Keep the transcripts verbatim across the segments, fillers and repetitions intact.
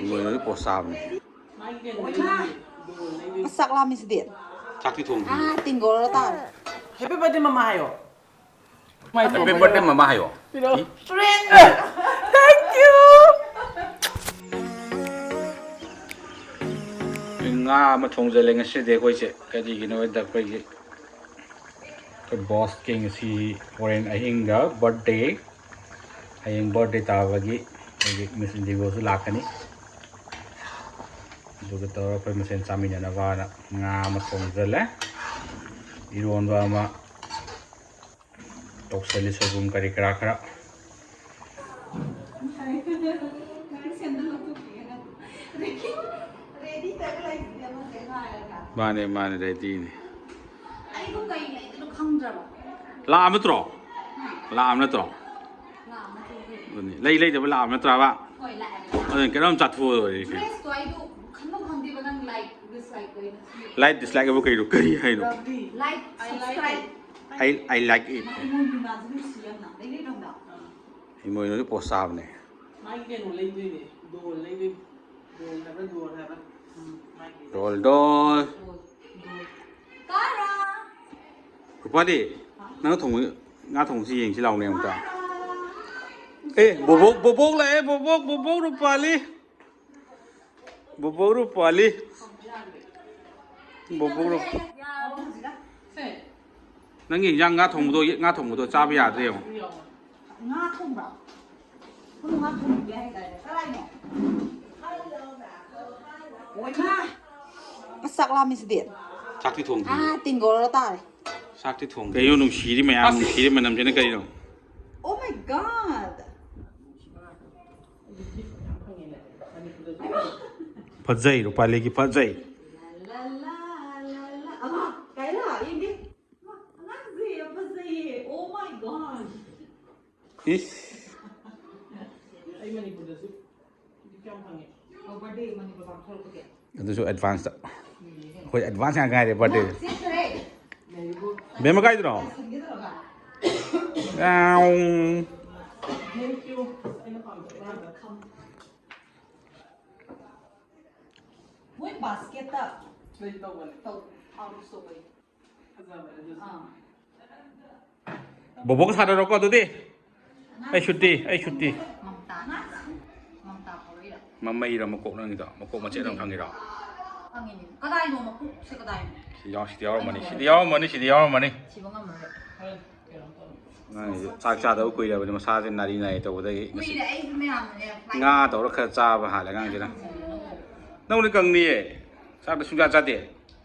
ꯃꯣꯏꯅꯗꯤ ꯄꯣꯁ ꯆꯥꯕꯅꯦ꯫ ꯑꯁ, ꯆꯥꯛ ꯂꯥꯝꯃꯤꯁꯤꯗꯤ꯫ ꯆꯥꯛꯇꯤ ꯊꯣꯡꯗ꯭ꯔꯤ꯫ ꯑꯥ, ꯇꯤꯡꯒꯣꯔ ꯇꯥꯔꯦ꯫ Happy birthday ꯃꯃꯥ ꯍꯥꯏꯌꯣ꯫ Happy birthday ꯃꯃꯥ ꯍꯥꯏꯌꯣ꯫ Thank you꯫ ꯉꯥ ꯑꯃ ꯊꯣꯡꯖꯜꯂꯦ ꯉꯁꯤꯗꯤ ꯑꯩꯈꯣꯏꯁꯦ꯫ ꯀꯔꯤꯒꯤꯅꯣ ꯍꯥꯏꯗ ꯑꯩꯈꯣꯏꯒꯤ ꯑꯩꯈꯣꯏ ꯕꯣꯁꯀꯤ ꯉꯁꯤ ꯍꯣꯔꯦꯟ ꯑꯍꯤꯡꯗ ꯕꯥꯔꯠꯗꯦ꯫ ꯍꯌꯦꯡ ꯕꯥꯔꯠꯗꯦ ꯇꯥꯕꯒꯤ ꯑꯩꯈꯣꯏꯒꯤ ꯃꯤꯁ ꯏꯟꯗꯤꯒꯣꯁꯨ ꯂꯥꯛꯀꯅꯤ꯫ ꯑꯗꯨꯒ ꯇꯧꯔꯒ ꯑꯩꯈꯣꯏ ꯃꯁꯦꯟ ꯆꯥꯃꯤꯟꯅꯅꯕꯅ ꯉꯥ ꯑꯃ ꯊꯣꯡꯖꯜꯂꯦ꯫ ꯏꯔꯣꯟꯕ ꯑꯃ ꯇꯧꯁꯜꯂꯤ, ꯁꯣꯏꯕꯨꯝ ꯀꯔꯤ ꯀꯔꯥ ꯈꯔ꯫ ꯃꯥꯅꯦ, ꯃꯥꯅꯦ, ꯔꯦꯗꯤꯅꯦ꯫ ꯑꯩꯕꯨ ꯀꯩ ꯂꯩꯗꯣꯏꯅꯣ ꯈꯪꯗ꯭ꯔꯕ꯫ ꯂꯥꯛꯑꯕ ꯅꯠꯇ꯭ꯔꯣ? ꯂꯥꯛꯑꯕ ꯅꯠꯇ꯭ꯔꯣ? ꯂꯥꯛꯑꯕ ꯅꯠꯇ꯭ꯔꯣ? ꯑꯗꯨꯅꯤ꯫ ꯂꯩ ꯂꯩꯗꯕ ꯂꯥꯛꯑꯕ ꯅꯠꯇ꯭ꯔꯕ? ꯍꯣꯏ, ꯂꯥꯛꯑꯦ꯫ ꯑꯗꯨꯅ ꯀꯩꯅꯣꯝ ꯆꯥꯊꯣꯛꯑ ꯂꯣꯏꯔꯦ ꯀꯩꯅꯣ꯫ Dress ꯇꯣ ꯑꯩꯗꯣ ꯈꯟꯐꯝ ꯈꯪꯗꯦꯕ, ꯅꯪ like dislike ꯇꯧꯔꯤꯗꯣ꯫ Like dislike ꯍꯥꯏꯕꯨ ꯀꯩꯅꯣ? ꯀꯔꯤ ꯍꯥꯏꯅꯣ? Like, subscribe꯫ I, I like it꯫ ꯏꯃꯣꯏꯅꯨ ꯃꯥꯁꯦ ꯅꯨꯡꯁꯤ ꯌꯥꯝꯅ꯫ ꯂꯩꯔꯤꯔꯣꯝꯗ? ꯏꯃꯣꯏꯅꯨꯗꯤ ꯄꯣꯁ ꯆꯥꯕꯅꯦ꯫ ꯃꯥꯒꯤ ꯀꯩꯅꯣ ꯂꯩꯗꯣꯏꯅꯦ꯫ ꯗꯣꯜ ꯂꯩꯗꯣꯏꯅꯦ꯫ ꯗꯣꯜ ꯍꯥꯏꯕ꯭ꯔꯥ, ꯗꯣꯜ ꯍꯥꯏꯕ꯭ꯔꯥ? ꯎꯝ, ꯃꯥꯒꯤ ꯗꯣꯜ, ꯗꯣꯜ꯫ ꯗꯣꯜ, ꯗꯣꯜ꯫ ꯀꯥꯔꯥ! ꯔꯨꯄꯥꯂꯤ, ꯅꯪ ꯊꯣꯡꯕ ꯉꯥ ꯊꯣꯡꯕꯁꯤ ꯌꯦꯡꯁꯤ ꯂꯥꯎꯅꯦ ꯑꯃꯨꯛꯇ꯫ ꯑꯦ, ꯕꯣꯕꯣꯛ, ꯕꯣꯕꯣꯛ ꯂꯥꯛꯑꯦ, ꯕꯣꯕꯣꯛ, ꯕꯣꯕꯣꯛ ꯔꯨꯄꯥꯂꯤ꯫ ꯕꯣꯕꯣꯛ ꯔꯨꯄꯥꯂꯤ꯫ ꯕꯣꯕꯣꯛ ꯔꯨ-, ꯅꯪꯒꯤ ꯏꯟꯖꯥꯡ ꯉꯥ ꯊꯣꯡꯕꯗꯣ, ꯉꯥ ꯊꯣꯡꯕꯗꯣ ꯆꯥꯕ ꯌꯥꯗ꯭ꯔꯦ ꯌꯦꯡꯉꯣ꯫ ꯉꯥ ꯊꯣꯡꯕ꯭ꯔꯣ? ꯅꯪ ꯉꯥ ꯊꯣꯡꯕ ꯌꯥꯏ ꯍꯥꯏꯗꯥꯏꯅꯦ? ꯀꯗꯥꯏꯅꯣ? ꯑꯣꯏꯃꯥ! ꯑꯁ, ꯆꯥꯛ ꯂꯥꯝꯃꯤꯁꯤꯗꯤ꯫ ꯆꯥꯛꯇꯤ ꯊꯣꯡꯗ꯭ꯔꯤ꯫ ꯑꯥ, ꯇꯤꯡꯒꯣꯔ ꯇꯥꯔꯦ꯫ ꯆꯥꯛꯇꯤ ꯊꯣꯡꯗ꯭ꯔꯤ꯫ ꯀꯩꯅꯣ ꯅꯨꯡꯁꯤꯔꯤ ꯃꯌꯥꯝ, ꯅꯨꯡꯁꯤꯔꯤ ꯃꯅꯝꯁꯤꯅ ꯀꯩꯅꯣ? Oh my God! ꯐꯖꯩ, ꯔꯨꯄꯥꯂꯤꯒꯤ ꯐꯖꯩ꯫ ꯂꯥ, ꯂꯥ, ꯂꯥ, ꯂꯥ, ꯂꯥ꯫ ꯑꯃ, ꯀꯥꯏꯔꯥ, ꯌꯦꯡꯒꯦ꯫ ꯑꯃ, ꯑꯉꯥꯡꯁꯦ ꯌꯥꯝ ꯐꯖꯩꯌꯦ꯫ Oh my God! ꯏꯁ꯫ ꯑꯩ ꯃꯅꯤꯄꯨꯔꯗꯁꯨ ꯌꯥꯝ ꯐꯪꯉꯦ꯫ ꯑꯣ, birthday ꯃꯅꯤꯄꯨꯔ ꯄꯥꯡꯊꯣꯔꯛꯄꯒꯤ꯫ ꯑꯗꯨꯁꯨ ꯑꯦꯗꯚꯥꯟꯁꯇ꯫ ꯑꯩꯈꯣꯏ ꯑꯦꯗꯚꯥꯟꯁ ꯉꯥꯛ ꯉꯥꯏꯔꯦ ꯕꯥꯔꯗꯦꯗ꯫ ꯁꯦꯠꯈ꯭ꯔꯦ꯫ ꯕꯦꯝꯃ ꯀꯥꯏꯗꯅꯣ? ꯁꯤꯟꯒꯦ ꯇꯧꯔꯒ꯫ ꯌꯥꯎ꯫ Thank you. ꯑꯩꯅ ꯄꯥꯝꯖꯕ ꯉꯥꯛꯇ꯫ ꯃꯣꯏ ꯕꯥꯁꯀꯦꯠꯇ ꯂꯩ ꯇꯧꯕꯅꯦ꯫ ꯇꯧ꯫ ꯊꯥꯎ ꯁꯣꯛꯄꯩ꯫ ꯐꯖꯕꯅꯦ ꯑꯗꯨꯁꯨ꯫ ꯑꯥ꯫ ꯕꯣꯕꯣꯛ ꯁꯥꯟꯅꯔꯣꯀꯣ ꯑꯗꯨꯗꯤ꯫ ꯑꯩ ꯁꯨꯇꯤ, ꯑꯩ ꯁꯨꯇꯤ꯫ ꯃꯃꯇꯥ꯫ ꯃꯃꯇꯥ ꯐꯥꯎꯔꯛꯏꯔꯣ? ꯃꯃꯩꯔ ꯃꯀꯣꯛ ꯅꯪꯒꯤꯗꯣ? ꯃꯀꯣꯛ ꯃꯆꯦꯠ ꯑꯃ ꯈꯪꯉꯤꯔꯣ? ꯈꯪꯉꯤꯅꯦ꯫ ꯀꯗꯥꯏꯅꯣ ꯃꯀꯣꯛꯁꯦ ꯀꯗꯥꯏꯅꯣ? ꯁꯤ ꯌꯥꯎ-, ꯁꯤꯗ ꯌꯥꯎꯔꯝꯃꯅꯤ, ꯁꯤꯗ ꯌꯥꯎꯔꯝꯃꯅꯤ, ꯁꯤꯗ ꯌꯥꯎꯔꯝꯃꯅꯤ꯫ ꯊꯤꯕ ꯉꯝꯃꯔꯣꯏ꯫ ꯑꯉꯥꯡꯁꯦ ꯆꯥꯛ ꯆꯥꯗꯕ ꯀꯨꯏꯔꯕꯅꯤ, ꯃꯁꯥꯁꯦ ꯅꯥꯔꯤ ꯅꯥꯔꯤ ꯇꯧꯕꯗꯒꯤ ꯉꯁꯤ ꯀꯨꯏꯔꯦ ꯑꯩꯁꯨ ꯃꯌꯥꯝꯅꯅꯦ ꯐ꯭ꯂꯥꯏꯠ ꯉꯥ ꯇꯧꯔ ꯈꯔ ꯆꯥꯕ ꯍꯥꯜꯂꯦ ꯑꯉꯥꯡꯁꯤꯅ꯫ ꯅꯪꯕꯨꯗꯤ ꯀꯪꯅꯤꯌꯦ, ꯆꯥꯛꯇ ꯁꯨꯡꯆꯥ ꯆꯥꯗꯦ꯫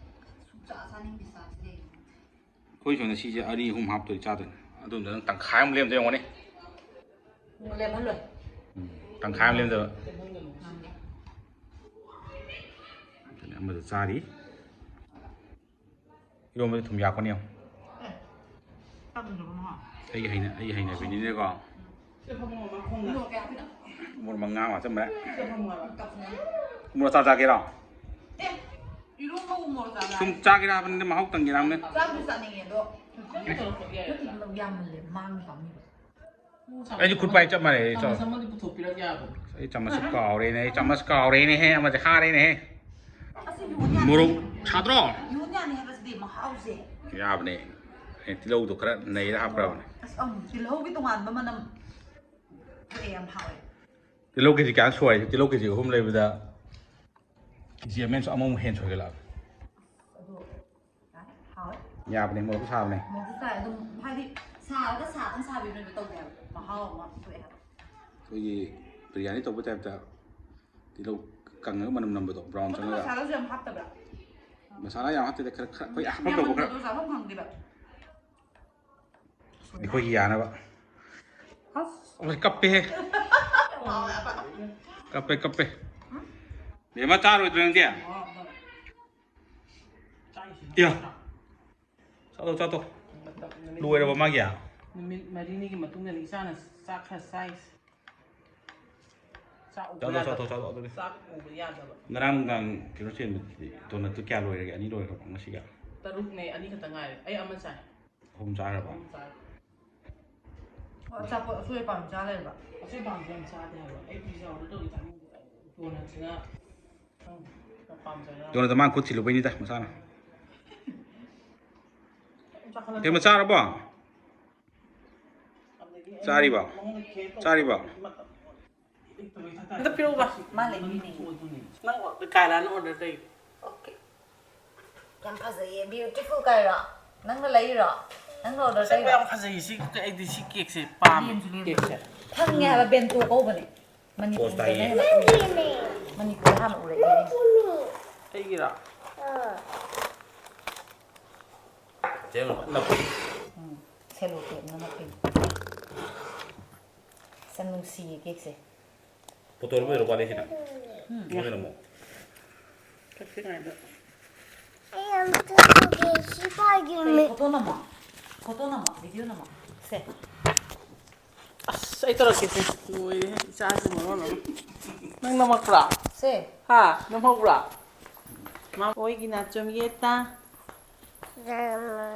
ꯁꯨꯡꯆꯥ ꯆꯥꯅꯤꯡꯗꯦ ꯆꯥꯛꯁꯦ꯫ ꯑꯩꯈꯣꯏ ꯁꯣꯝꯗ ꯁꯤꯁꯦ ꯑꯅꯤ ꯑꯍꯨꯝ ꯍꯥꯞꯇꯣꯏ ꯆꯥꯗꯣꯏꯅꯤ꯫ ꯑꯗꯨꯝꯗ ꯅꯪ ꯇꯪꯈꯥꯏ ꯑꯃ ꯂꯦꯝꯗꯣꯏ ꯑꯣꯏꯔꯝꯒꯅꯤ꯫ ꯂꯦꯝꯍꯜꯂꯣꯏ꯫ ꯎꯝ, ꯇꯪꯈꯥꯏ ꯑꯃ ꯂꯦꯝꯗꯕ꯫ ꯉꯝꯗꯦ꯫ ꯑꯗꯨꯅ ꯑꯃꯗ ꯆꯥꯔꯤ꯫ ꯏꯔꯣꯟꯕꯗ ꯊꯨꯝ ꯌꯥꯛꯄꯅꯦ ꯌꯦꯡꯉꯣ꯫ ꯑꯦ, ꯆꯥꯅꯤꯡꯗꯕ ꯃꯍꯥꯎ꯫ ꯑꯩꯒꯤ ꯍꯩꯅ-, ꯑꯩꯒꯤ ꯍꯩꯅꯕꯤꯅꯤꯅꯦꯀꯣ꯫ ꯁꯤ ꯐꯕꯨꯡ ꯑꯃ ꯈꯣꯡꯅ꯫ ꯃꯣꯔꯣꯛ ꯀꯌꯥ ꯍꯥꯞꯄꯤꯅꯣ? ꯃꯣꯔꯣꯛ ꯃꯉꯥ ꯑꯃ ꯍꯥꯞꯆꯟꯕ꯫ ꯁꯤ ꯐꯕꯨꯡ ꯑꯃ꯫ ꯀꯞꯅ꯫ ꯃꯣꯔꯣꯛ ꯆꯥ ꯆꯥꯒꯦꯔꯣ? ꯑꯦ, ꯏꯔꯣꯟꯕꯕꯨ ꯃꯣꯔꯣꯛ ꯆꯥꯕ ꯁꯨꯝ ꯌꯥꯕ꯭ꯔꯥ? ꯆꯥꯒꯦꯔꯥ ꯍꯥꯏꯕꯅꯤꯗ, ꯃꯍꯥꯎ ꯇꯪꯒꯦꯔꯥ ꯍꯥꯏꯕꯅꯤ꯫ ꯆꯥꯕꯨꯗꯤ ꯆꯥꯅꯤꯡꯉꯦ, ꯑꯗꯣ ꯀꯩꯅꯣ ꯇꯧꯔꯛꯄꯗꯤ ꯌꯥꯏꯌꯦ꯫ ꯅꯠꯇꯦ, ꯌꯥꯝꯃꯜꯂꯦ, ꯃꯥꯡꯅꯤ ꯄꯥꯝꯃꯨꯏꯕ꯫ ꯑꯩꯁꯨ ꯈꯨꯠ ꯄꯥꯏ ꯆꯞ ꯃꯥꯟꯅꯩ, ꯑꯩ ꯆꯞ-, ꯆꯥꯃꯁ ꯑꯃꯗꯤ ꯄꯨꯊꯣꯛꯄꯤꯔꯛ ꯌꯥꯕ꯭ꯔꯣ? ꯑꯩ ꯆꯥꯃꯁꯁꯨ ꯀꯥꯎꯔꯦꯅꯦ, ꯑꯩ ꯆꯥꯃꯁ ꯀꯥꯎꯔꯦꯅꯦꯍꯦ, ꯑꯃꯁꯦ ꯍꯥꯔꯦꯅꯦꯍꯦ꯫ ꯑꯁꯤ ꯌꯣꯟ ꯌꯥꯅꯤ꯫ ꯃꯣꯔꯣꯛ ꯁꯥꯗ꯭ꯔꯣ? ꯌꯣꯟ ꯌꯥꯅꯤ ꯍꯥꯏꯕꯁꯤꯗꯤ ꯃꯍꯥꯎꯁꯦ꯫ ꯌꯥꯕꯅꯦ꯫ ꯑꯦ, ꯇꯤꯜꯍꯧꯗꯣ ꯈꯔ ꯅꯩꯔ ꯍꯥꯞꯈ꯭ꯔꯕꯅꯦ꯫ ꯑꯁ, ꯑꯪ, ꯇꯤꯜꯍꯧꯒꯤ ꯇꯣꯉꯥꯟꯕ ꯃꯅꯝ ꯊꯣꯛꯑꯦ, ꯌꯥꯝ ꯍꯥꯎꯋꯦ꯫ ꯇꯤꯜꯍꯧ ꯀꯦꯖꯤ ꯀꯌꯥ ꯁꯣꯏ? ꯇꯤꯜꯍꯧ ꯀꯦꯖꯤ ꯑꯍꯨꯝ ꯂꯩꯕꯗ ꯀꯦꯖꯤ ꯑꯃꯁꯨ ꯑꯃꯃꯨꯛ ꯍꯦꯟ ꯁꯣꯏꯒꯠꯂꯛꯑꯕꯅꯦ꯫ ꯑꯗꯣ ꯌꯥꯔꯦ, ꯍꯥꯎꯋꯦ꯫ ꯌꯥꯕꯅꯦ, ꯃꯣꯔꯣꯛꯁꯨ ꯁꯥꯕꯅꯦ꯫ ꯃꯣꯔꯣꯛꯁꯨ ꯁꯥꯏ, ꯑꯗꯨꯝ ꯍꯥꯏꯗꯤ ꯁꯥꯔꯒ ꯁꯥꯗꯪ ꯁꯥꯕꯤꯗꯨꯅ ꯇꯧꯗꯦ ꯍꯥꯏꯕ, ꯃꯍꯥꯎ ꯑꯃ ꯊꯣꯛꯑꯦ ꯍꯥꯏꯕ꯫ ꯑꯩꯈꯣꯏꯒꯤ ꯕꯤꯔꯌꯥꯅꯤ ꯇꯧꯕ ꯇꯥꯏꯞꯇ ꯇꯤꯜꯍꯧ ꯀꯪꯉꯒ ꯃꯅꯝ ꯅꯝꯕꯗꯣ, ꯕ꯭ꯔꯥꯎꯟ ꯑꯗꯨ ꯆꯪꯉꯒ꯫ ꯃꯁꯥꯂꯥꯁꯨ ꯌꯥꯝ ꯍꯥꯞꯇꯕ꯭ꯔꯥ? ꯃꯁꯥꯂꯥ ꯌꯥꯝ ꯍꯥꯞꯇꯦꯗ, ꯈꯔ, ꯈꯔ ꯑꯩꯈꯣꯏ ꯍꯥꯞꯐꯝ ꯊꯣꯛꯄ ꯈꯔ꯫ ꯌꯥꯝꯃꯟꯕꯗꯣ ꯆꯥꯐꯝ ꯈꯪꯗꯦꯕ꯫ ꯑꯩꯈꯣꯏꯒꯤ ꯌꯥꯅꯕ꯫ ꯑꯁ꯫ ꯑꯁ, ꯀꯞꯄꯦꯍꯦ꯫ ꯍꯥꯎꯋꯦ ꯍꯥꯏꯕ꯫ ꯀꯞꯄꯦ, ꯀꯞꯄꯦ꯫ ꯎꯝ? ꯕꯦꯝꯃ, ꯆꯥꯔꯣꯏꯗ꯭ꯔꯣ ꯅꯪꯗꯤ? ꯍꯥꯎꯋꯦ꯫ ꯏꯌꯥ꯫ ꯆꯥꯊꯣꯛ, ꯆꯥꯊꯣꯛ꯫ ꯅꯨꯃꯤꯠ ꯂꯣꯏꯔꯕ ꯃꯥꯒꯤ? ꯅꯨꯃꯤꯠ ꯃꯔꯤꯅꯤꯒꯤ ꯃꯇꯨꯡꯗꯅꯤ ꯏꯆꯥꯅ ꯆꯥꯛ ꯈꯔ ꯆꯥꯏꯁꯦ꯫ ꯆꯥꯛ ꯎꯕ ꯆꯥꯊꯣꯛ, ꯌꯥꯗꯕ꯫ ꯆꯥꯊꯣꯛ, ꯆꯥꯊꯣꯛ, ꯑꯗꯨꯗꯤ꯫ ꯆꯥꯛ ꯎꯕ ꯌꯥꯗꯕ꯫ ꯉꯔꯥꯡ ꯅꯨꯡꯗꯥꯡ ꯀꯩꯅꯣ ꯆꯦꯟꯕꯗꯨꯗꯤ, ꯗꯣꯅꯠꯇꯨ ꯀꯌꯥ ꯂꯣꯏꯔꯒꯦ? ꯑꯅꯤ ꯂꯣꯏꯈ꯭ꯔꯕ ꯉꯁꯤꯒ? ꯇꯔꯨꯛꯅꯦ, ꯑꯅꯤ ꯈꯛꯇ ꯉꯥꯏꯔꯦ꯫ ꯑꯩ ꯑꯃ ꯆꯥꯏ꯫ ꯑꯍꯨꯝ ꯆꯥꯈ꯭ꯔꯕ? ꯑꯍꯨꯝ ꯆꯥꯏ꯫ ꯑꯆꯥꯄꯣꯠ ꯑꯁꯣꯏ ꯑꯄꯥꯝ ꯆꯥ ꯂꯩꯔꯕ? ꯑꯁꯣꯏ ꯑꯄꯥꯝꯁꯦ ꯌꯥꯝ ꯆꯥꯗꯦ ꯍꯥꯏꯕ꯫ ꯑꯩ ꯄꯤꯖꯥ ꯑꯣꯔꯗꯔ ꯇꯧꯒꯦ ꯆꯥꯅꯤꯡꯗꯦ꯫ ꯗꯣꯅꯠꯁꯤꯅ ꯄꯥꯝꯖꯔꯦ꯫ ꯗꯣꯅꯠꯇꯣ ꯃꯥꯅ ꯈꯨꯠ ꯊꯤꯜꯂꯨꯕꯩꯅꯤꯗ ꯃꯁꯥꯅ꯫ ꯀꯩꯅꯣ ꯆꯥꯔꯕꯣ? ꯆꯥꯔꯤꯕꯣ? ꯆꯥꯔꯤꯕꯣ? ꯑꯝꯇ ꯄꯤꯔꯛꯎꯕ꯫ ꯃꯥ ꯂꯩꯕꯤꯅꯦ꯫ ꯅꯪ ꯀꯥꯏꯔꯥꯅ ꯑꯣꯔꯗꯔ ꯇꯧꯔꯤꯗꯣ? ꯑꯣꯀꯦ꯫ ꯌꯥꯝ ꯐꯖꯩꯌꯦ꯫ Beautiful Cairo? ꯅꯪꯅ ꯂꯩꯔꯤꯔꯣ? ꯅꯪꯅ ꯑꯣꯔꯗꯔ ꯑꯁꯦꯡꯕ ꯇꯧꯔꯤꯔꯣ? ꯌꯥꯝ ꯐꯖꯩꯌꯦ ꯁꯤ꯫ ꯑꯩꯗꯤ ꯁꯤ ꯀꯦꯛꯁꯦ ꯄꯥꯝꯃꯦ꯫ ꯂꯦꯝꯁꯨ ꯂꯦꯝ꯫ ꯀꯦꯛꯁꯦ꯫ ꯐꯪꯉꯦ ꯍꯥꯏꯕ ꯕꯦꯟꯇꯣ ꯀꯧꯕꯅꯦ꯫ ꯃꯅꯤꯄꯨꯔꯗ ꯇꯥꯏꯌꯦ꯫ ꯅꯪꯅ ꯎꯔꯦ꯫ ꯃꯅꯤꯄꯨꯔꯗ ꯍꯥꯟꯅ ꯎꯔꯛꯏꯅꯦ꯫ ꯑꯩꯒꯤꯔꯣ? ꯆꯦꯡ ꯅꯞꯄꯤ꯫ ꯎꯝ, ꯁꯦꯂꯣ ꯇꯦꯞꯅ ꯅꯞꯄꯤꯅꯦ꯫ ꯌꯥꯝ ꯅꯨꯡꯁꯤꯌꯦ ꯀꯦꯛꯁꯦ꯫ ꯄꯨꯊꯣꯔꯛꯄ ꯂꯣꯏꯔꯕ ꯋꯥꯠꯂꯤ ꯁꯤꯅ? ꯃꯣꯏꯅ ꯑꯃꯨꯛ꯫ ꯀꯛꯇ꯭ꯔꯤꯉꯩꯗ꯫ ꯑꯩ ꯑꯝꯇ ꯇꯧꯒꯦ꯫ ꯁꯤ ꯀꯩ ꯄꯥꯏꯒꯦꯃꯦ꯫ ꯐꯣꯇꯣ ꯅꯝꯃꯣ꯫ ꯐꯣꯇꯣ ꯅꯝꯃꯣ꯫ ꯚꯤꯗꯤꯑꯣ ꯅꯝꯃꯣ꯫ ꯁꯦ꯫ ꯑꯁ ꯑꯩ ꯇꯧꯔꯛꯀꯦꯁꯦ꯫ ꯂꯣꯏꯔꯦꯍꯦ ꯏꯆꯥꯁꯤ ꯃꯔꯣꯟ ꯑꯃ꯫ ꯅꯪ ꯅꯝꯃꯛꯄ꯭ꯔꯥ? ꯁꯦ꯫ ꯍꯥ? ꯅꯝꯍꯧꯕ꯭ꯔꯥ? ꯃꯥ ꯑꯣꯏꯒꯤ ꯅꯥꯆꯣꯝ ꯌꯦꯠꯇ꯫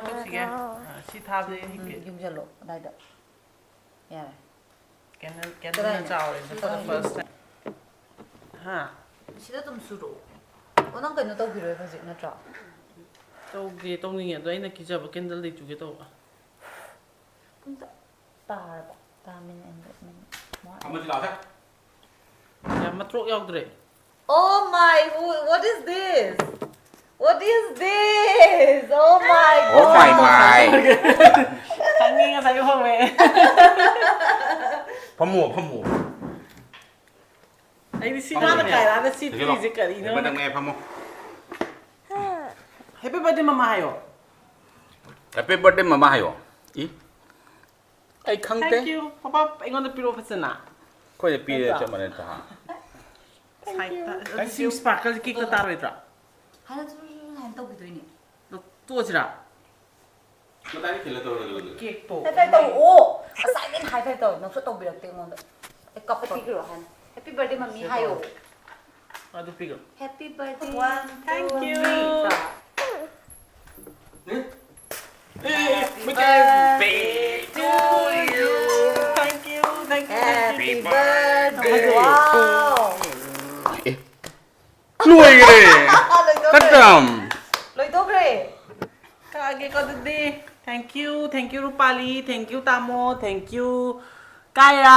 ꯀꯛꯁꯤꯒꯦ꯫ ꯑ, ꯁꯤ ꯊꯥꯕꯗ ꯑꯩ ꯎꯝ, ꯍꯤꯞꯀꯦ꯫ ꯌꯨꯡꯁꯤꯜꯂꯣ ꯑꯗꯥꯏꯗ꯫ ꯌꯥꯔꯦ꯫ ꯀꯦꯟꯗꯜ ꯀꯦꯟꯗꯜꯅ ꯆꯥꯎꯔꯦ for the first time꯫ ꯍꯥ? ꯁꯤꯗ ꯑꯗꯨꯝ ꯁꯨꯔꯛꯑꯣ꯫ ꯑꯣ, ꯅꯪ ꯀꯩꯅꯣ ꯇꯧꯈꯤꯔꯣꯏꯕ ꯍꯧꯖꯤꯛ ꯅꯠꯇ꯭ꯔꯣ? ꯇꯧꯒꯦ ꯇꯧꯅꯤꯡꯉꯦ ꯑꯗꯣ ꯑꯩꯅ ꯀꯤꯖꯕ ꯀꯦꯟꯗꯜ ꯂꯩꯇ꯭ꯔꯨꯒꯦ ꯇꯧꯕ꯫ ꯄꯨꯡ ꯇ-, ꯇꯥꯔꯕ? ꯇꯥ ꯃꯤꯅꯤꯠ ꯑꯅꯤ, ꯃꯤꯅꯤꯠ ꯃꯉꯥ꯫ ꯑꯃꯁꯤ ꯂꯥꯛꯑꯣꯁꯦ꯫ ꯌꯥꯝ ꯃꯇ꯭ꯔꯣꯛ ꯌꯥꯎꯗ꯭ꯔꯦ꯫ Oh my, who, what is this? What is this? Oh my Oh my God. my. ꯈꯪꯉꯤ ꯉꯁꯥꯏ ꯐꯪꯉꯦ꯫ ꯐꯝꯃꯣ ꯐꯝꯃꯣ꯫ ꯑꯩꯗꯤ ꯁꯤ ꯐꯝꯃꯣ꯫ ꯃꯥꯅ ꯀꯥꯏꯔꯥꯗ ꯁꯤ ꯁꯤꯗ ꯂꯥꯛꯑꯣ꯫ ꯄꯤꯔꯤꯁꯦ ꯀꯔꯤꯅꯣ? ꯍꯦꯕꯗꯪ ꯃꯌꯥꯏ ꯐꯝꯃꯣ꯫ Happy birthday ꯃꯃꯥ ꯍꯥꯏꯌꯣ꯫ Happy birthday ꯃꯃꯥ ꯍꯥꯏꯌꯣ꯫ ꯏ꯫ ꯑꯩ ꯈꯪꯗꯦ꯫ Thank you꯫ ꯄꯄꯥ ꯑꯩꯉꯣꯟꯗ ꯄꯤꯔꯛꯑꯣ ꯐꯖꯅ꯫ ꯑꯩꯈꯣꯏꯗ ꯄꯤꯔꯦ ꯆꯞ ꯃꯥꯟꯅꯩ ꯇꯥ꯫ ꯁꯥꯏꯠꯇ꯫ ꯑꯗꯨ ꯁꯤ sparkle cakeꯇ ꯇꯥꯔꯣꯏꯗ꯭ꯔꯥ? ꯍꯥꯏꯅ ꯊꯨꯔꯨ ꯍꯥꯏꯅ ꯇꯧꯈꯤꯗꯣꯏꯅꯦ꯫ ꯇꯣꯛꯑꯁꯤꯔꯥ? ꯃꯇꯥꯏꯗ ꯈꯤꯜꯂ ꯇꯧꯔꯒ ꯂꯣꯏꯔꯦ꯫ Cakeꯇꯣ꯫ High five ꯇꯧꯔꯛꯑꯣ꯫ ꯉꯁꯥꯏꯗꯩ high five ꯇꯧꯔꯦ꯫ ꯅꯪꯁꯨ ꯇꯧꯕꯤꯔꯛꯇꯦ ꯑꯩꯉꯣꯟꯗ꯫ ꯑꯩ ꯀꯞꯄ ꯄꯤꯈ꯭ꯔꯣ ꯍꯥꯏꯅ꯫ Happy birthday ꯃꯃꯤ ꯍꯥꯏꯌꯣ꯫ ꯑꯗꯨ ꯄꯤꯈ꯭ꯔꯣ꯫ Happy birthday One, to thank you. me. A, A, A, ꯃꯤꯀꯥꯏ꯫ Birthday to you. Happy birthday. Wow. ꯑꯦ, ꯂꯣꯏꯈ꯭ꯔꯦ꯫ ꯂꯣꯏꯊꯣꯛꯈ꯭ꯔꯦ꯫ ꯈꯇꯝ꯫ ꯂꯣꯏꯊꯣꯛꯈ꯭ꯔꯦ꯫ ꯀꯛꯑꯒꯦꯀꯣ ꯑꯗꯨꯗꯤ꯫ Thank you, thank you ꯔꯨꯄꯥꯂꯤ, thank you ꯇꯥꯃꯣ, thank you ꯀꯥꯏꯔꯥ꯫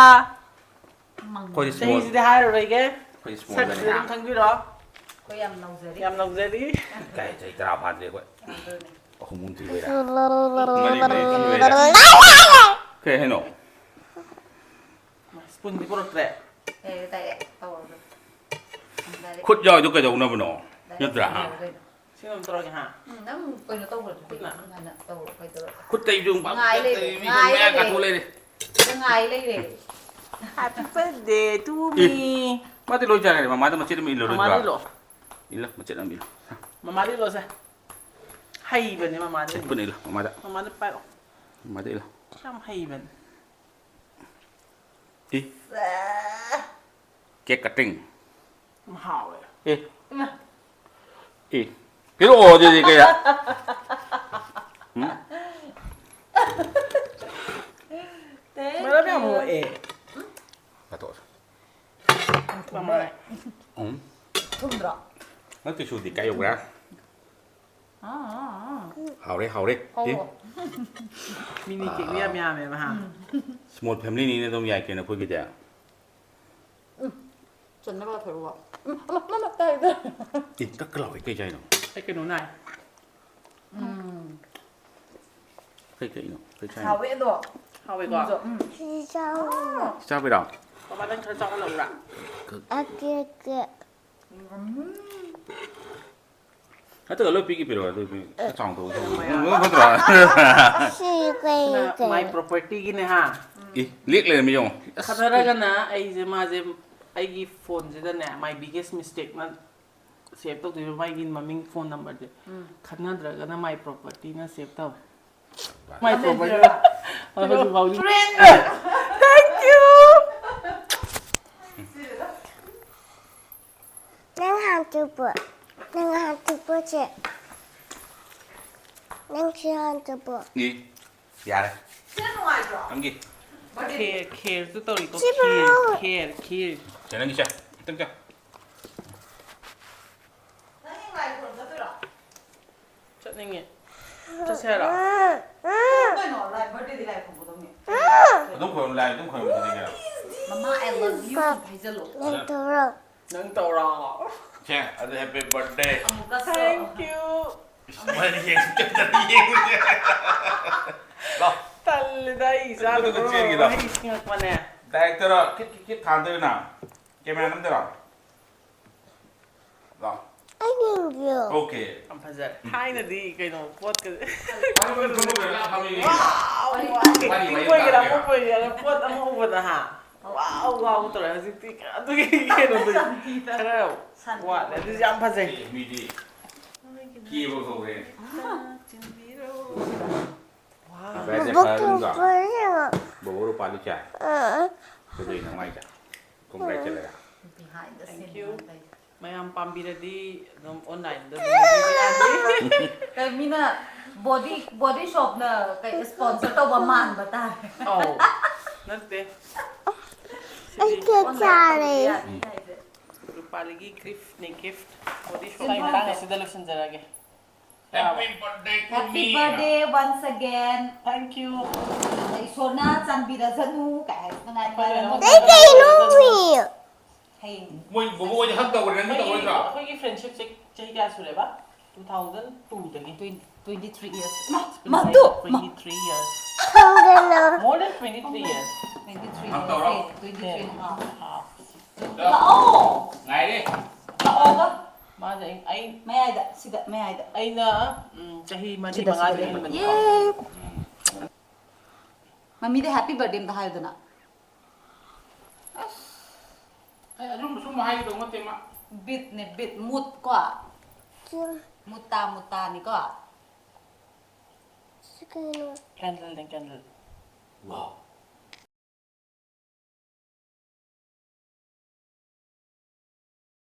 ꯑꯩꯈꯣꯏꯗꯤ small꯫ ꯆꯍꯤꯁꯤꯗꯤ ꯍꯥꯏꯔꯔꯣꯏꯒꯦ꯫ ꯑꯩꯈꯣꯏꯗꯤ small ꯁꯛꯁꯤꯗ ꯗꯅꯤꯅ꯫ ꯑꯗꯨꯝ ꯈꯪꯕꯤꯔꯣ꯫ ꯑꯩꯈꯣꯏ ꯌꯥꯝ ꯅꯧꯖꯔꯤ꯫ ꯌꯥꯝ ꯅꯧꯖꯔꯤ꯫ ꯀꯥꯏ ꯆꯍꯤ ꯇꯔꯥ ꯐꯥꯗ꯭ꯔꯤ ꯑꯩꯈꯣꯏ꯫ ꯑꯗꯨꯅꯦ꯫ ꯑꯍꯨꯝ ꯑꯍꯨꯝ ꯊꯤꯕꯩꯔꯥ? ꯃꯔꯤ ꯃꯔꯤ ꯊꯤꯕꯩꯔꯥ? ꯀꯩ ꯍꯥꯏꯅꯣ? ꯁ꯭ꯄꯨꯟꯗꯤ ꯄꯨꯔꯛꯇ꯭ꯔꯦ꯫ ꯂꯩꯔꯦ, ꯗꯥꯏꯔꯦꯛ ꯇꯧꯔꯒ꯫ ꯗꯥꯏꯔꯦꯛ꯫ ꯈꯨꯠ ꯌꯥꯎꯔꯤꯗꯣ ꯀꯩꯗꯧꯅꯕꯅꯣ? ꯗꯥꯏꯔꯦꯛ ꯅꯠꯇ꯭ꯔꯥ? ꯇꯧꯔꯒ ꯀꯩꯅꯣ꯫ ꯁꯤ ꯑꯗꯨꯝ ꯇꯧꯔꯒꯦ, ꯍꯥ? ꯎꯝ, ꯅꯪ ꯀꯩꯅꯣ ꯇꯧꯈ꯭ꯔꯗꯨꯗꯤ, ꯈꯨꯠꯅ꯫ ꯅꯪ ꯍꯥꯟꯅ ꯇꯧꯔꯣ, ꯀꯩꯗꯧꯔꯒꯦ? ꯈꯨꯠꯇ ꯑꯩꯁꯨ ꯉꯥꯏ ꯂꯩꯔꯦ, ꯃꯤ ꯉꯥꯏ ꯃꯌꯥ ꯂꯩꯔꯦ꯫ ꯀꯥꯊꯣꯛ ꯂꯩꯔꯦ꯫ ꯁꯤꯗ ꯉꯥꯏ ꯂꯩꯔꯦ꯫ Happy birthday to me. ꯃꯥꯗꯤ ꯂꯣꯏ ꯆꯥꯈ꯭ꯔꯦ, ꯃꯃꯥꯗ ꯃꯆꯦꯠ ꯑꯃ ꯏꯜꯂꯔꯣꯏꯗ꯭ꯔꯥ? ꯃꯃꯥꯗ ꯏꯜꯂꯣ꯫ ꯏꯜꯂꯣ, ꯃꯆꯦꯠ ꯑꯃ ꯏꯜꯂꯣ꯫ ꯃꯃꯥꯗ ꯏꯜꯂꯣꯁꯦ꯫ ꯍꯩꯕꯅꯦ ꯃꯃꯥꯗꯤ꯫ ꯁꯦ, ꯈꯨꯠꯅ ꯏꯜꯂꯣ, ꯃꯃꯥꯗ꯫ ꯃꯃꯥꯗ ꯄꯥꯏꯔꯛꯑꯣ꯫ ꯃꯃꯥꯗ ꯏꯜꯂꯣ꯫ ꯌꯥꯝ ꯍꯩꯕꯅꯦ꯫ ꯏ꯫ ꯁꯦ꯫ Cake cutting꯫ ꯌꯥꯝ ꯍꯥꯎꯋꯦ꯫ ꯑꯦ꯫ ꯏꯃꯥ꯫ ꯑꯦ꯫ ꯄꯤꯔꯛꯑꯣ ꯑꯗꯨꯗꯤ ꯀꯌꯥ? ꯎꯝ? Thank ꯃꯔꯝ ꯌꯥꯝ you꯫ ꯃꯣꯛꯑꯦ꯫ ꯂꯥꯊꯣꯛꯑꯁꯤ꯫ ꯃꯃꯥꯏ꯫ ꯎꯝ꯫ ꯊꯨꯝꯗ꯭ꯔꯣ? ꯅꯪ tissue ꯗꯤ ꯀꯥꯏ ꯌꯧꯈ꯭ꯔꯦ? ꯑꯥ, ꯑꯥ, ꯑꯥ꯫ ꯍꯥꯎꯔꯦ, ꯍꯥꯎꯔꯦ꯫ ꯍꯥꯎꯔꯣ꯫ ꯏ꯫ Mini cake ꯗꯤ ꯌꯥꯝ ꯌꯥꯝꯃꯦꯕ, ꯍꯥ? ꯎꯝ꯫ Small family ꯅꯤꯅ ꯑꯗꯨꯝ ꯌꯥꯏ ꯀꯩꯅꯣ ꯑꯩꯈꯣꯏꯒꯤꯗꯤ꯫ ꯎꯝ꯫ ꯆꯟꯅꯕ ꯂꯥꯊꯣꯔꯛꯑꯣ꯫ ꯎꯝ, ꯑꯃ, ꯑꯃ, ꯑꯃ, ꯇꯥꯏ, ꯇꯥꯏ꯫ ꯏ, ꯀꯛ ꯀꯛ ꯂꯥꯎꯋꯦ, ꯀꯩ ꯆꯥꯏꯅꯣ? ꯑꯩ ꯀꯩꯅꯣ ꯅꯥꯏ꯫ ꯎꯝ꯫ ꯀꯩ ꯀꯛꯏꯅꯣ? ꯀꯩ ꯆꯥꯏꯅꯣ? ꯍꯥꯎꯋꯦ ꯑꯗꯣ꯫ ꯍꯥꯎꯋꯦꯀꯣ? ꯊꯨꯝꯁꯨ, ꯎꯝ꯫ ꯁꯤ ꯆꯥꯎ꯫ ꯁꯤ ꯆꯥꯕꯤꯔꯣ? ꯄꯥꯄꯥ ꯅꯪ ꯈꯔ ꯆꯥꯎꯍꯜꯂꯛꯎꯔꯥ? ꯑꯀꯦ, ꯑꯀꯦ꯫ ꯎꯝ꯫ ꯅꯠꯇ꯭ꯔꯒ ꯂꯣꯏ ꯄꯤꯒꯦ ꯄꯤꯔꯛꯑꯣ, ꯑꯗꯨ ꯄꯤ-, ꯈꯔ ꯆꯥꯎꯅ ꯇꯧ-, ꯇꯧ-, ꯐꯠꯇ꯭ꯔꯣ? ꯁꯤ ꯀꯩ, ꯁꯤꯅ ꯀꯩ? My property ꯒꯤꯅꯦ ꯍꯥ꯫ ꯏ, ꯂꯤꯛ ꯂꯩꯔꯝꯃꯤ ꯌꯦꯡꯉꯣ꯫ ꯑꯁ꯫ ꯈꯠꯅꯔꯒꯅ ꯑꯩꯁꯦ, ꯃꯥꯁꯦ ꯑꯩꯒꯤ phone ꯁꯤꯗꯅꯦ, my biggest mistake ꯅ save ꯇꯧꯗꯣꯏꯕ ꯃꯥꯒꯤ ꯃꯃꯤꯡ, phone number say. Um. ꯈꯠꯅꯗ꯭ꯔꯒꯅ my property ꯅ save ꯇꯧꯋꯦ꯫ My property꯫ ꯍꯣꯏ, ꯍꯧꯖꯤꯛ ꯐꯥꯎꯗꯤ꯫ Thank you꯫ ꯅꯪ ꯍꯥꯟ ꯆꯨꯞꯄꯣ꯫ ꯅꯪ ꯍꯥꯟ ꯆꯨꯞꯄꯣ ꯁꯦ꯫ ꯅꯪ ꯁꯤ ꯍꯥꯟ ꯆꯨꯞꯄꯣ꯫ ꯏ, ꯌꯥꯔꯦ꯫ ꯁꯤꯅ ꯅꯨꯡꯉꯥꯏꯇ꯭ꯔꯣ? ꯅꯪꯒꯤ꯫ ꯈꯦꯔ, ꯈꯦꯔꯁꯨ ꯇꯧꯔꯤꯀꯣ꯫ ꯈꯦꯔ, ꯈꯦꯔ, ꯈꯦꯔ꯫ ꯁꯦ, ꯅꯪꯒꯤ ꯁꯦ꯫ ꯑꯝꯇꯪ ꯆꯥ꯫ ꯆꯠꯅꯤꯡꯉꯦ꯫ ꯆꯠꯁꯦ ꯍꯥꯏꯔꯣ? ꯀꯩꯅꯣ, ꯂꯥꯏ, birthdayꯗꯤ ꯂꯥꯏ ꯈꯨꯔꯨꯝꯒꯗꯧꯅꯤ꯫ ꯑꯗꯨꯝ ꯈꯨꯔꯨꯝ, ꯂꯥꯏ ꯑꯗꯨꯝ ꯈꯨꯔꯨꯝꯒꯗꯧꯅꯤ ꯀꯩꯅꯣ꯫ ꯃꯃꯥ, I love you ꯍꯥꯏꯖꯜꯂꯣ꯫ ꯐꯖꯅ꯫ ꯅꯪ ꯇꯧꯔꯣ꯫ ꯁꯦ, ꯑꯗꯨ happy birthday꯫ ꯑꯃꯨꯛꯀꯁꯨ꯫ Thank you꯫ ꯏꯁ, ꯃꯥꯏ ꯌꯦꯡ-, ꯌꯦꯡ-, ꯂꯥꯎ꯫ ꯇꯜꯂꯦꯗ ꯑꯩ ꯏꯆꯥꯅ ꯑꯗꯨꯒ ꯃꯔꯣꯟ ꯑꯃ ꯆꯦꯟꯈꯤꯗꯣ꯫ ꯍꯩ ꯁꯤꯡꯉꯛꯄꯅꯦ꯫ Directorꯔꯣ? ꯈꯤꯠ, ꯈꯤꯠ, ꯈꯤꯠ ꯊꯥꯟꯗꯣꯏꯅ? Camera ꯅꯝꯗꯣꯏꯔꯣ? ꯂꯥꯎ꯫ ꯑꯩ ꯌꯦꯡꯒꯦ꯫ Okay꯫ ꯌꯥꯝ ꯐꯖꯔꯦ꯫ ꯊꯥꯏꯅꯗꯤ ꯀꯩꯅꯣ ꯄꯣꯠꯀ-, ꯋꯥꯎ, ꯋꯥꯎ꯫ ꯋꯥꯔꯤ, ꯋꯥꯔꯤ ꯄꯤꯛꯄ ꯑꯣꯏꯒꯦꯔꯥ, ꯇꯥꯔꯒꯦꯔꯥ? ꯑꯄꯣꯛꯄ ꯑꯣꯏꯒꯦꯔꯥ, ꯄꯣꯠ ꯑꯃ ꯎꯕꯗ ꯍꯥ? ꯋꯥꯎ, ꯋꯥꯎ ꯇꯧꯔꯦ꯫ ꯍꯧꯖꯤꯛꯇꯤ ꯑꯗꯨꯒꯤ ꯀꯩꯅꯣꯗꯣ ꯈꯔ ꯋꯥꯠꯂꯦ꯫ ꯑꯗꯨꯁꯨ ꯌꯥꯝ ꯐꯖꯩ꯫ ꯑꯦ, ꯃꯤꯗꯤ ꯀꯦꯕ ꯍꯧꯔꯦ꯫ ꯆꯤꯟꯕꯤꯔꯣ꯫ ꯋꯥꯎ꯫ ꯕꯥꯏ, ꯕꯣꯕꯣꯛ ꯐꯔꯦ, ꯅꯪꯗꯣ? ꯀꯨꯝꯕ꯫ ꯕꯣꯕꯣꯛ ꯂꯨꯄꯥ ꯂꯤꯁꯤꯡ ꯀꯌꯥ? ꯑ꯫ ꯀꯩꯗꯧꯔꯤꯅꯣ ꯃꯥꯏꯁꯦ? Congratulate꯫ Behind the scene Thank you꯫ ꯃꯌꯥꯝ ꯄꯥꯝꯕꯤꯔꯗꯤ ꯑꯗꯨꯝ onlineꯗ ꯑꯗꯨꯝ ꯂꯩꯕꯤꯕ ꯌꯥꯅꯤ꯫ ꯀꯩ ꯃꯤꯅ body, body shopꯅ ꯀꯩ sponsor ꯇꯧꯕ ꯃꯥꯟꯕ ꯇꯥꯔꯦ꯫ ꯑꯧ, ꯅꯠꯇꯦ꯫ ꯑꯩ ꯁꯤꯗꯤ cake ꯆꯥꯔꯦ꯫ Onlineꯗ ꯌꯥꯅꯤ ꯍꯥꯏꯁꯦ꯫ ꯔꯨꯄꯥꯂꯤꯒꯤ giftꯅꯦ, gift꯫ Body shopꯀꯤ ꯃꯇꯥꯡ ꯑꯁꯤꯗ ꯂꯣꯏꯁꯤꯟꯖꯔꯒꯦ꯫ Happy birthday to Happy me. Birthday once again. Thank you. ꯏꯁꯣꯔꯅ ꯆꯥꯟꯕꯤꯔꯖꯅꯨ ꯀꯥꯏ ꯍꯥꯏꯗꯅ ꯑꯩꯈꯣꯏ ꯂꯣꯏꯅꯃꯛ ꯀꯩ ꯀꯩꯅꯣ ꯃꯤ? ꯍꯌꯦꯡ ꯃꯣꯏ ꯕꯣꯕꯣ ꯍꯣꯏꯗꯤ hug ꯇꯧꯈ꯭ꯔꯦ, ꯅꯪꯁꯨ ꯑꯩꯈꯣꯏꯒꯤ, ꯇꯧꯔꯣꯏꯗ꯭ꯔꯣ? ꯑꯩꯈꯣꯏꯒꯤ friendshipꯁꯦ ꯆꯍꯤ ꯀꯌꯥ ꯁꯨꯔꯦꯕ? Two thousand twoꯗꯒꯤ꯫ Twenty, twenty-three years. ꯃꯥ, ꯃꯥ, ꯇꯨ, ꯃꯥ꯫ Twenty-three years. ꯈꯪꯗꯅ꯫ More than twenty-three years. Twenty-three ꯍꯪ years. ꯇꯧꯔꯣ꯫ ꯑꯦ, twenty-three and a half. Half. ꯂꯥꯛꯑꯣ꯫ ꯉꯥꯏꯔꯦ꯫ ꯂꯥꯛꯑꯣꯕ꯫ ꯃꯥꯁꯦ ꯑꯩ, ꯑꯩ ꯃꯌꯥꯏꯗ, ꯁꯤꯗ, ꯃꯌꯥꯏꯗ꯫ ꯑꯩꯅ, ꯎꯝ, ꯆꯍꯤ ꯃꯔꯤ ꯁꯤꯗ, ꯃꯉꯥꯗꯤ ꯁꯤꯗ꯫ ꯍꯟꯕꯅꯤꯀꯣ꯫ ꯌꯦ꯫ ꯎꯝ꯫ ꯃꯃꯤꯗ happy birthday ꯑꯝꯇ ꯍꯥꯏꯌꯨꯗꯅ꯫ ꯑꯁ, ꯑꯩ ꯑꯗꯨꯝꯕ ꯁꯨꯝ ꯍꯥꯏꯒꯗꯧ ꯅꯠꯇꯦ, ꯃꯥ꯫ Beatꯅꯦ, beat, mood ꯀꯣ꯫ ꯆꯨꯝ꯫ Mood ꯇꯥ, mood ꯇꯥꯅꯤꯀꯣ꯫ ꯁꯤ ꯀꯩꯅꯣ? Candleꯅꯦ, candle꯫ Wow꯫